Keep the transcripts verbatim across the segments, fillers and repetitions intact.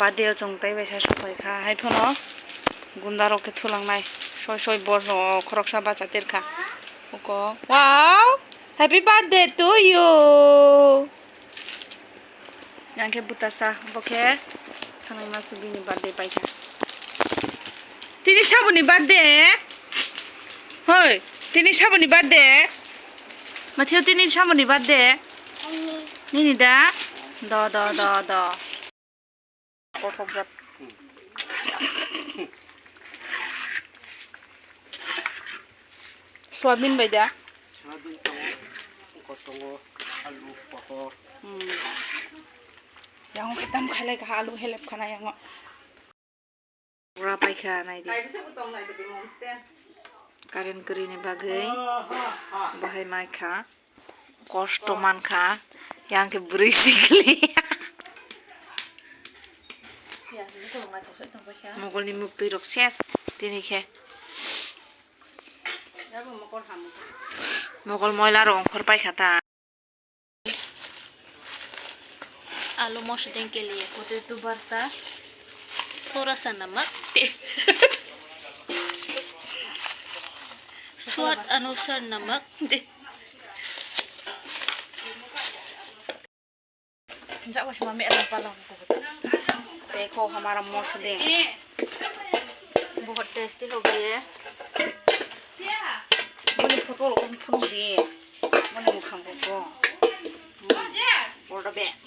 Birthday o chwng tei bai sa sok pai kha, hai phano gunda rok khe thulang nai, soi soi boss rok khoroksa bacha ter kha. Oko, wow, happy birthday to you. Yang khe bwtasa, bo khe thangnai masu bini birthday pai kha. Tini saboni birthday? Hoi, tini saboni birthday? Mathiyo, tini saboni birthday? Nini da? Do, do, do, do. Kothok jat. Soyabin bai da? Soyabin tongo, oko tongo, alu, potor. Hmm. Yang khe tam khailai kha, alu helep khana yang. Pura paikha, nai di. Current kwrwini bagwi bahai maikha. Kosto mankha. Yang khe bwrwi sikli. Mogolni muktwi rok ses tini khe. Mogol moila rok ongkhor paikha ta. आलू मौसदिंग के लिए। Potato barta. थोड़ा सा नमक दे। स्वाद अनुसार नमक दे। देखो हमारा मौसदिंग। बहुत टेस्टी हो गई है। Boni photo rok phunuk di. Boni mukhang rok bo. Hmm. All the best.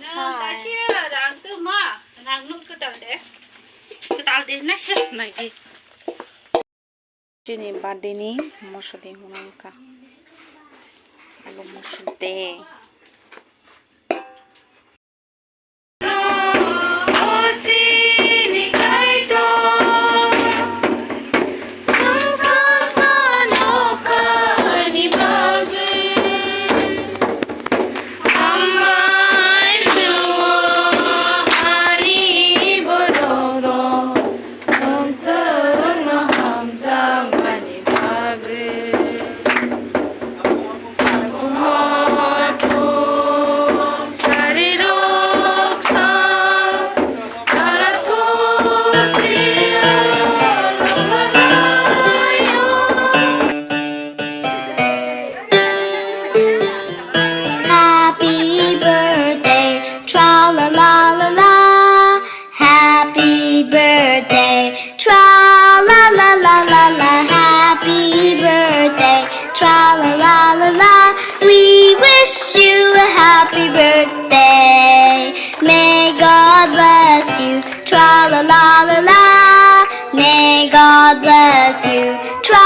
Hi. Rang nuk kwtal de. Kwtal de na se nai di. Chini birthday ni mosoding hwnwi wngkha. Abo mosoding. Happy birthday, tra la la la la. Happy birthday, tra la la la la la. Happy birthday, tra la la la la. We wish you a happy birthday. May God bless you. Tra la la la la, may God bless you. Tra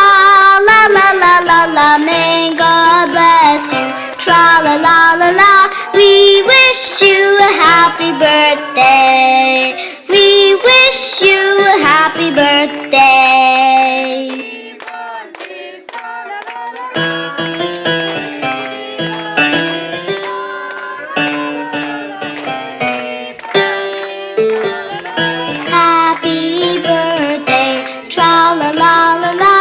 la la la la la, may God bless you. Tra la la la la, we wish you a happy birthday. We wish you a happy birthday. Happy birthday, tra la la la la.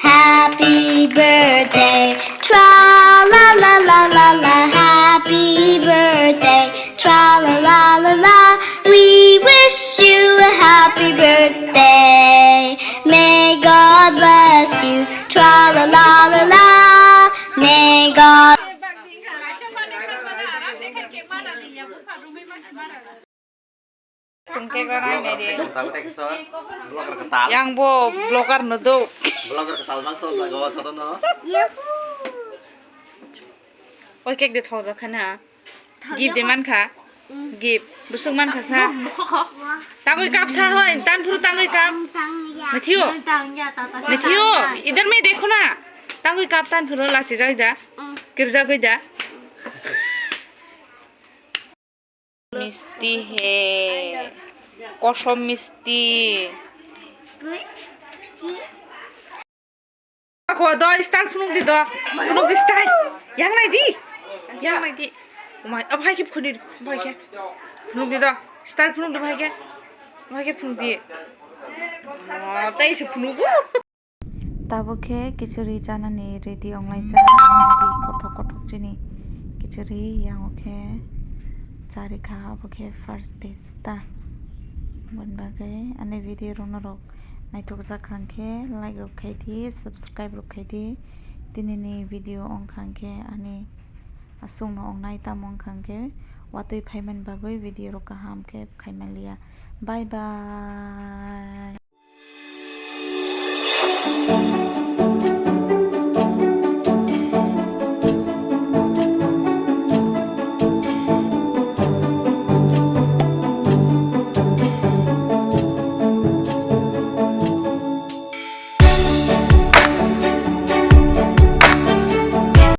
Happy birthday, tra la la la la la. Happy birthday, tra la la la la. We wish you a happy birthday. May God bless you. Tra la la la la. May God. Chwng khe gana nai de. Vlogger kwtal. Yang bo vlogger no do. Vlogger kwtal mang so jaga o joto no. Oi cake de thok jak khana. Gift de man kha. Gift. Busuk man kha sa. Tangwi kap sa hoi. Tan phuru tangwi kap. Mathiyo. Mathiyo. Idhar mein dekho na. Tangwi kap tan phuru lachi jai da. Kirja goi da. Misti he. Kosom misti. Ako do style phunuk di do. Phunuk di style. Yang nai di. Yang nai di. Umai, oh, bhai ke phunuk di. Bhai ke. Phunuk di do. Style phunuk di bhai ke. Bhai ke phunuk di. Oh, tai se phunuk. Tabuk khe kichori chanani ready onglaijak, nai di kothok kothok chini kichori, yango khe Charikha, abo khe first batch ta. Aboni bagwi ani video rok norok naithokjak kha hwnkhe like rok khai di, subscribe rok khai di. Tinini video wngkha hwnkhe ani aswkno wngnai, tamo wngkha hwnkhe watwi phaimani bagwi video rok kaham khe khaimanliya. Bye bye.